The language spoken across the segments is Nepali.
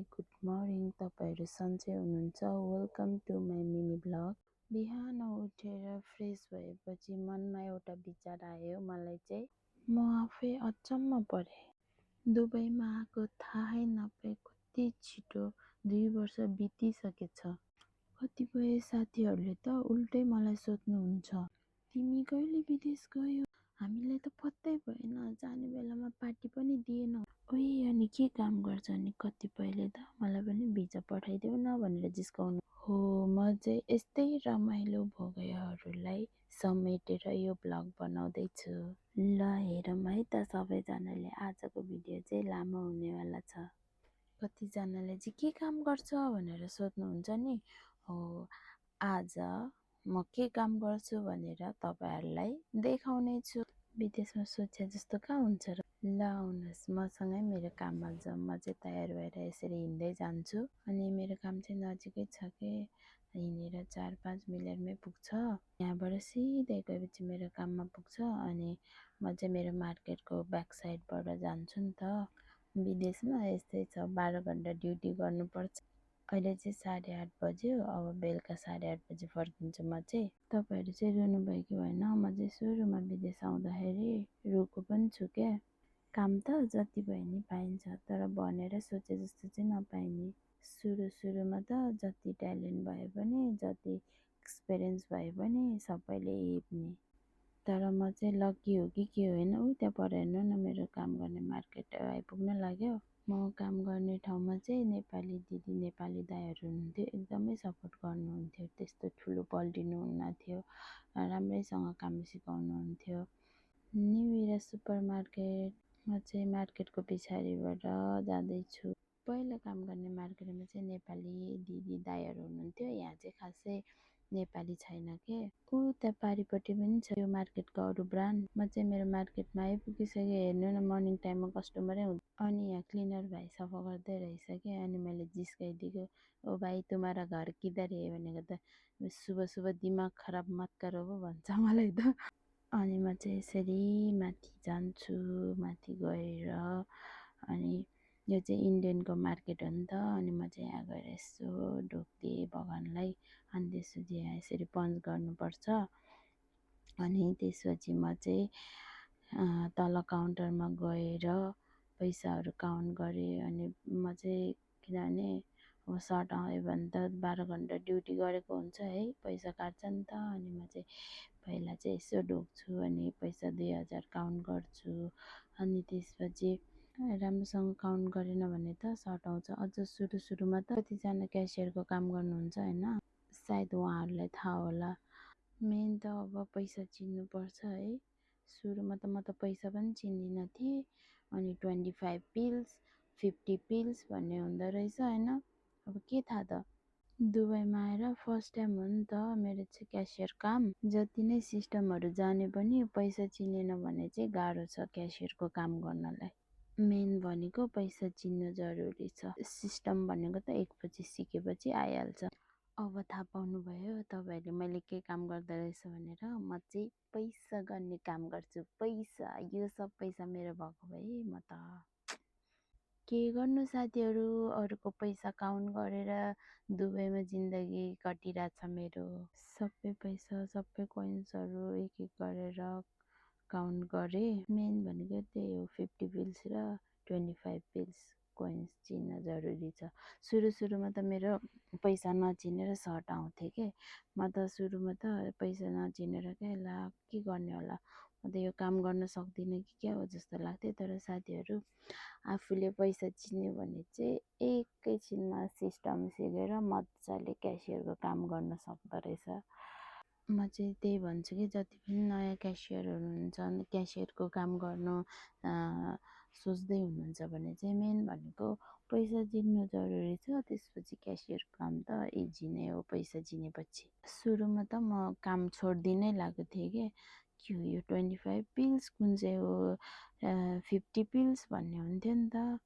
Good morning. तपाईँहरू सन्चै हुनुहुन्छ? Welcome to my mini blog. बिहान उठेर फ्रेस भएपछि मनमा एउटा विचार आयो मलाई चाहिँ। म आफै अचम्म परेँ। दुबईमा आएको थाहै नपाए कति छिटो 2 वर्ष बितिसकेछ। कतिपय साथीहरूले त उल्टै मलाई सोध्नुहुन्छ, तिमी कहिले विदेश गयो? हामीलाई त पत्तै भएन, जाने बेलामा पार्टी पनि दिएन। ओइ अनि के काम गर्छ? अनि कतिपयले त मलाई पनि भिजा पठाइदेऊ न भनेर जिस्काउनु हो। म चाहिँ यस्तै रमाइलो भोगेहरूलाई समेटेर यो ब्लग बनाउँदैछु। ल हेरौँ है त सबैजनाले। आजको भिडियो चाहिँ लामो हुनेवाला छ। कतिजनाले चाहिँ के काम गर्छ भनेर सोध्नुहुन्छ नि। हो, आज म के काम गर्छु भनेर तपाईँहरूलाई देखाउने छु। विदेशमा सोचे जस्तो कहाँ हुन्छ र। ल आउनुहोस् मसँगै मेरो काममा जाउँ। म चाहिँ तयार भएर यसरी हिँड्दै जान्छु। अनि मेरो काम चाहिँ नजिकै छ कि हिँडेर 4-5 मिनटमै पुग्छ। यहाँबाट सिधै गएपछि मेरो काममा पुग्छ। अनि म चाहिँ मेरो मार्केटको ब्याक साइडबाट जान्छु नि त। विदेशमा यस्तै छ, 12 घन्टा ड्युटी गर्नुपर्छ। अहिले चाहिँ 8:30 बज्यो। अब बेलुका 8:30 बजी फर्किन्छु म चाहिँ। तपाईँहरू चाहिँ रुनुभयो कि भएन? म चाहिँ सुरुमा विदेश आउँदाखेरि रुको पनि छु क्या। काम त जति भए नि पाइन्छ, तर भनेर सोचे जस्तो चाहिँ नपाइने। सुरुमा त जति ट्यालेन्ट भए पनि, जति एक्सपिरियन्स भए पनि सबैले हेप्ने। तर म चाहिँ लकी हो कि के होइन, त्यहाँ पर हेर्नु न मेरो काम गर्ने मार्केट आइपुग्न लाग्यो। म काम गर्ने ठाउँमा चाहिँ नेपाली दिदी नेपाली दाइहरू हुनुहुन्थ्यो, एकदमै सपोर्ट गर्नुहुन्थ्यो। त्यस्तो ठुलो पल्टिनु हुन्न थियो, राम्रैसँग काम सिकाउनुहुन्थ्यो। न्यु इरा सुपर मार्केट। म चाहिँ मार्केटको पछाडिबाट जाँदैछु। पहिला काम गर्ने मार्केटमा चाहिँ नेपाली दिदी दाइहरू हुनुहुन्थ्यो। यहाँ चाहिँ खासै नेपाली छैन के। त्यहाँ पारिपट्टि पनि छ यो मार्केटको अरू ब्रान्ड। म चाहिँ मेरो मार्केटमा आइपुगिसकेँ। हेर्नु न मर्निङ टाइममा कस्टमरै हुँदैन। अनि यहाँ क्लिनर भाइ सफा गर्दै रहेछ क्या। अनि मैले जिस्काइदिएको, ओ भाइ तुम्हारा घर किधर है भनेको त सुबह सुबह दिमाग खराब मत करो भन्छ मलाई त। अनि म चाहिँ यसरी माथि जान्छु। माथि गएर अनि यो चाहिँ इन्डियनको मार्केट हो नि त। अनि म चाहिँ यहाँ गएर यसो ढोग्दिएँ भगवान्लाई। अनि त्यसपछि यहाँ यसरी पन्च गर्नुपर्छ। अनि त्यसपछि म चाहिँ तल काउन्टरमा गएर पैसाहरू काउन्ट गरेँ। अनि म चाहिँ किनभने अब सर्ट आयो भने त 12 घन्टा ड्युटी गरेको हुन्छ है, पैसा काट्छ नि त। अनि म चाहिँ पहिला चाहिँ यसो ढोग्छु, अनि पैसा 2000 काउन्ट गर्छु। अनि त्यसपछि राम्रोसँग काउन्ट गरेन भने त सर्ट आउँछ। अझ सुरुमा त कतिजना क्यासियरको काम गर्नुहुन्छ होइन, सायद उहाँहरूलाई थाहा होला। मेन त अब पैसा चिन्नुपर्छ है। सुरुमा त म त पैसा पनि चिन्दिनँ थिएँ। अनि 25 पिल्स 50 पिल्स भन्ने हुँदो रहेछ होइन। अब के थाहा त। दुबईमा आएर फर्स्ट टाइम हो नि त मेरो चाहिँ क्यासियर काम। जति नै सिस्टमहरू जाने पनि पैसा चिनेन भने चाहिँ गाह्रो छ क्यासियरको काम गर्नलाई। मेन भनेको पैसा चिन्नु जरुरी छ। सिस्टम भनेको त एकपछि सिकेपछि आइहाल्छ। अब थाहा पाउनुभयो तपाईँहरूले मैले के काम गर्दो रहेछ भनेर। म चाहिँ पैसा गर्ने काम गर्छु। पैसा, यो सब पैसा मेरो भएको भए म त के गर्नु साथीहरू, अरूको पैसा काउन्ट गरेर दुबईमा जिन्दगी कटिरहेछ मेरो। सबै पैसा, सबै कोइन्सहरू एक एक गरेर काउन्ट गरेँ। मेन भनेको त्यही हो, 50 पिल्स र 25 पिल्स कोइन्स चिन्न जरुरी छ। सुरुमा त मेरो पैसा नचिनेर सर्ट आउँथ्यो के। म त सुरुमा त पैसा नचिनेर क्या ला के गर्ने होला, म त यो काम गर्न सक्दिनँ कि क्या हो जस्तो लाग्थ्यो। तर साथीहरू आफूले पैसा चिन्यो भने चाहिँ एकैछिनमा सिस्टम सिकेर मजाले क्यासियरको काम गर्न सक्दो रहेछ। म चाहिँ त्यही भन्छु कि जति पनि नयाँ क्यासियरहरू हुनुहुन्छ, क्यासियरको काम गर्नु सोच्दै हुनुहुन्छ भने चाहिँ मेन भनेको पैसा चिन्नु जरुरी छ। त्यसपछि क्यासियर काम त इजी नै हो पैसा चिनेपछि। सुरुमा त म काम छोड्दिनै लागेको थिएँ के हो यो 25 पिल्स, कुन चाहिँ हो 50 पिल्स भन्ने हुन्थ्यो नि त।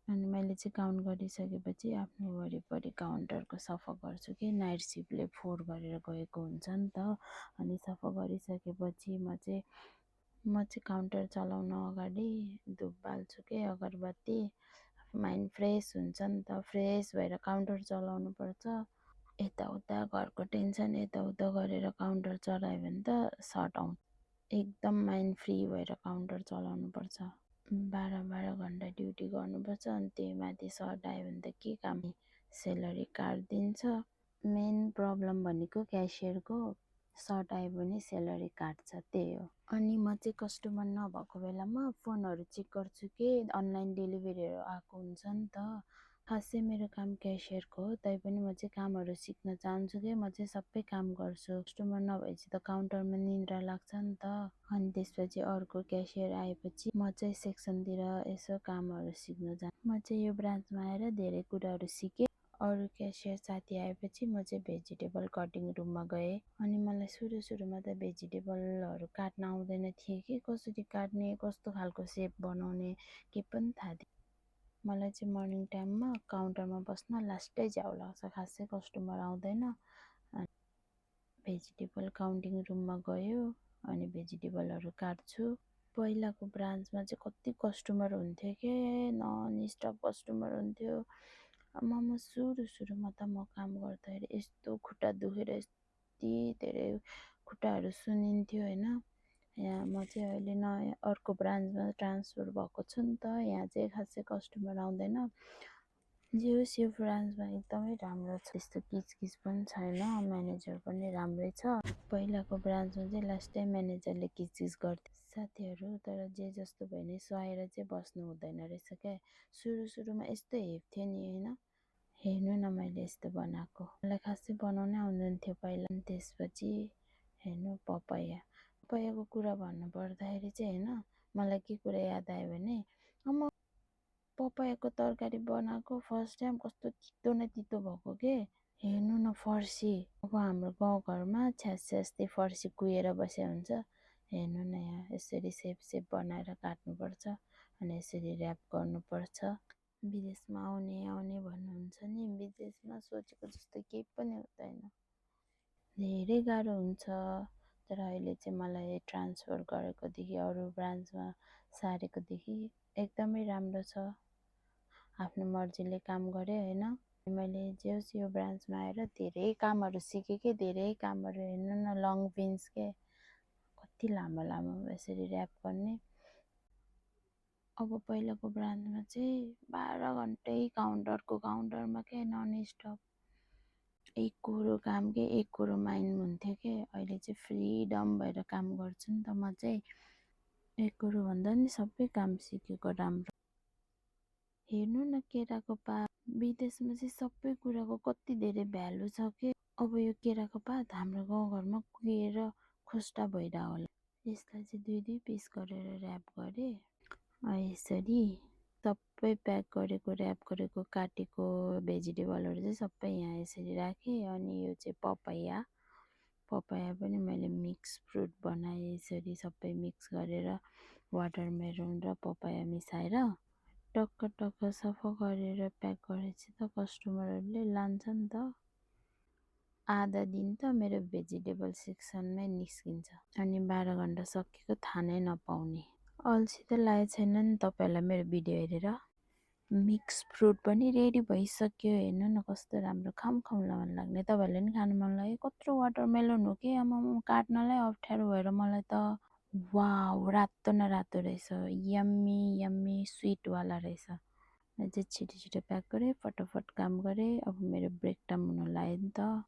अनि मैले चाहिँ काउन्ट गरिसकेपछि आफ्नो वरिपरि काउन्टरको सफा गर्छु कि नाइट सिफ्टले 4 गरेर गएको हुन्छ नि त। अनि सफा गरिसकेपछि म चाहिँ काउन्टर चलाउन अगाडि धुप बाल्छु के अगरबत्ती। माइन्ड फ्रेस हुन्छ नि त। फ्रेस भएर काउन्टर चलाउनुपर्छ। यताउता घरको टेन्सन यताउता गरेर काउन्टर चलायो भने त सर्ट आउँछ। एकदम माइन्ड फ्री भएर काउन्टर चलाउनुपर्छ। 12 घन्टा ड्युटी गर्नुपर्छ। अनि त्यही माथि सर्ट आयो भने त के काम, सेलरी काटिदिन्छ। मेन प्रब्लम भनेको क्यासियरको सर्ट आयो भने सेलरी काट्छ, त्यही हो। अनि म चाहिँ कस्टमर नभएको बेलामा फोनहरू चेक गर्छु कि अनलाइन डेलिभरीहरू आएको हुन्छ नि त। खासै मेरो काम क्यासियरको हो, तैपनि म चाहिँ कामहरू सिक्न चाहन्छु कि म चाहिँ सबै काम गर्छु। कस्टमर नभएपछि त काउन्टरमा निद्रा लाग्छ नि त। अनि त्यसपछि अर्को क्यासियर आएपछि म चाहिँ सेक्सनतिर यसो कामहरू सिक्न जान्छु। म चाहिँ यो ब्रान्चमा आएर धेरै कुराहरू सिकेँ। अरू क्यासियर साथी आएपछि म चाहिँ भेजिटेबल कटिङ रुममा गएँ। अनि मलाई सुरुमा त भेजिटेबलहरू काट्न आउँदैन थियो कि कसरी काट्ने, कस्तो खालको सेप बनाउने के पनि थाहा थिएन। मलाई चाहिँ मर्निङ टाइममा काउन्टरमा बस्न लास्टै झ्याउ लाग्छ, खासै कस्टमर आउँदैन। अनि भेजिटेबल काउन्टिङ रुममा गयो अनि भेजिटेबलहरू काट्छु। पहिलाको ब्रान्चमा चाहिँ कति कस्टमर हुन्थ्यो के, नन स्टप कस्टमर हुन्थ्यो। म सुरुमा त म काम गर्दाखेरि यस्तो खुट्टा दुखेर यति धेरै खुट्टाहरू सुनिन्थ्यो होइन। यहाँ म चाहिँ अहिले नयाँ अर्को ब्रान्चमा ट्रान्सफर भएको छु नि त। यहाँ चाहिँ खासै कस्टमर आउँदैन। जे होस् यो ब्रान्चमा एकदमै राम्रो छ, त्यस्तो किचकिच पनि छैन। म्यानेजर पनि राम्रै छ। पहिलाको ब्रान्चमा चाहिँ लास्ट टाइम म्यानेजरले किचकिच गर्थ्यो साथीहरू। तर जे जस्तो भयो नि सुहाएर चाहिँ बस्नु हुँदैन रहेछ क्या। सुरुमा यस्तो हेप्थ्यो नि होइन, हेर्नु न मैले यस्तो बनाएको। मलाई खासै बनाउनै आउँदैन थियो पहिला। अनि त्यसपछि हेर्नु पपायाको कुरा भन्नु पर्दाखेरि चाहिँ होइन, मलाई के कुरा याद आयो भने म पपायाको तरकारी बनाएको फर्स्ट टाइम कस्तो तितो न तितो भएको के। हेर्नु न फर्सी, अब हाम्रो गाउँघरमा छ्यास फर्सी कुहेर बसेको हुन्छ। हेर्नु न यहाँ यसरी सेप बनाएर काट्नुपर्छ अनि यसरी ऱ्याप गर्नुपर्छ। विदेशमा आउने भन्नुहुन्छ नि, विदेशमा सोचेको जस्तो केही पनि हुँदैन, धेरै गाह्रो हुन्छ। तर अहिले चाहिँ मलाई ट्रान्सफर गरेकोदेखि अरू ब्रान्चमा सारेकोदेखि एकदमै राम्रो छ। आफ्नो मर्जीले काम गरेँ होइन। मैले जे होस् यो ब्रान्चमा आएर धेरै कामहरू सिकेँ कि, धेरै कामहरू। हेर्नु न लङ बिन्स के कति लामो यसरी ऱ्याप गर्ने। अब पहिलाको ब्रान्चमा चाहिँ 12 घन्टै काउन्टरमा के नन स्टप एक कुरो काम के एक कुरो माइन्ड हुन्थ्यो के। अहिले चाहिँ फ्रिडम भएर काम गर्छु नि त म चाहिँ। एक कुरो भन्दा नि सबै काम सिकेको राम्रो। हेर्नु न केराको पात, विदेशमा चाहिँ सबै कुराको कति धेरै भ्यालु छ कि। अब यो केराको पात हाम्रो गाउँघरमा कुहेर खोस्टा भइरहेको होला। यसलाई चाहिँ दुई पिस गरेर ऱ्याप गरेँ। यसरी सबै प्याक गरेको ऱ्याप गरेको काटेको भेजिटेबलहरू चाहिँ सबै यहाँ यसरी राखेँ। अनि यो चाहिँ पपाया पनि मैले मिक्स फ्रुट बनाएँ। यसरी सबै मिक्स गरेर वाटरमेलन र पपाया मिसाएर टक्क सफा गरेर प्याक गरेपछि त कस्टमरहरूले लान्छ नि त। आधा दिन त मेरो भेजिटेबल सेक्सनमै निस्किन्छ। अनि 12 घन्टा सकेको थाहा नै नपाउने। अल्छी त लागेको छैन नि तपाईँहरूलाई मेरो भिडियो हेरेर। मिक्स फ्रुट पनि रेडी भइसक्यो। हेर्नु न कस्तो राम्रो, खाउँला मन लाग्ने। तपाईँहरूले पनि खानु मन लाग्यो। कत्रो वाटरमेलन हो कि आमामा, काट्नलाई अप्ठ्यारो भएर मलाई त। वाउ, रातो न रातो रहेछ, यम्मी स्विटवाला रहेछ। मैं चाहिँ छिटो प्याक गरेँ, फटाफट काम गरेँ। अब मेरो ब्रेक टाइम हुन लाग्यो नि त।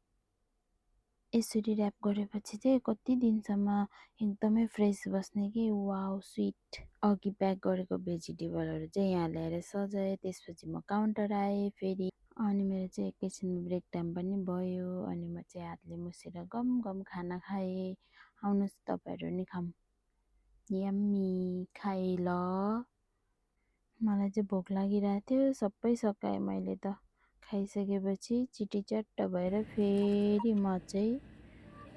यसरी ऱ्याप गरेपछि चाहिँ कति दिनसम्म एकदमै फ्रेस बस्ने कि। Wow sweet. अघि प्याक गरेको भेजिटेबलहरू चाहिँ यहाँ ल्याएर सजाएँ। त्यसपछि म काउन्टर आएँ फेरि। अनि मेरो चाहिँ एकैछिनमा ब्रेक टाइम पनि भयो। अनि म चाहिँ हातले मुसेर गम खाना खाएँ। आउनुहोस् तपाईँहरू नि खाऊँ। यम्मी, खाएँ ल। मलाई चाहिँ भोक लागिरहेको थियो, सबै सकाएँ मैले त। खाइसकेपछि चिटिचट्ट भएर फेरि म चाहिँ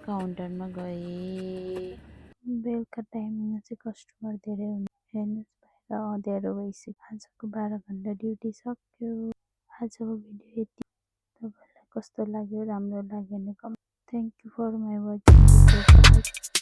काउन्टरमा गएँ। बेलुका टाइममा चाहिँ कस्टमर धेरै हुन्छ। हेर्नुहोस् बाहिर अँध्यारो भइसक्यो। आजको 12 घन्टा ड्युटी सक्यो। आजको भिडियो यति। तपाईँलाई कस्तो लाग्यो, राम्रो लाग्यो भने comment. Thank you for my watching.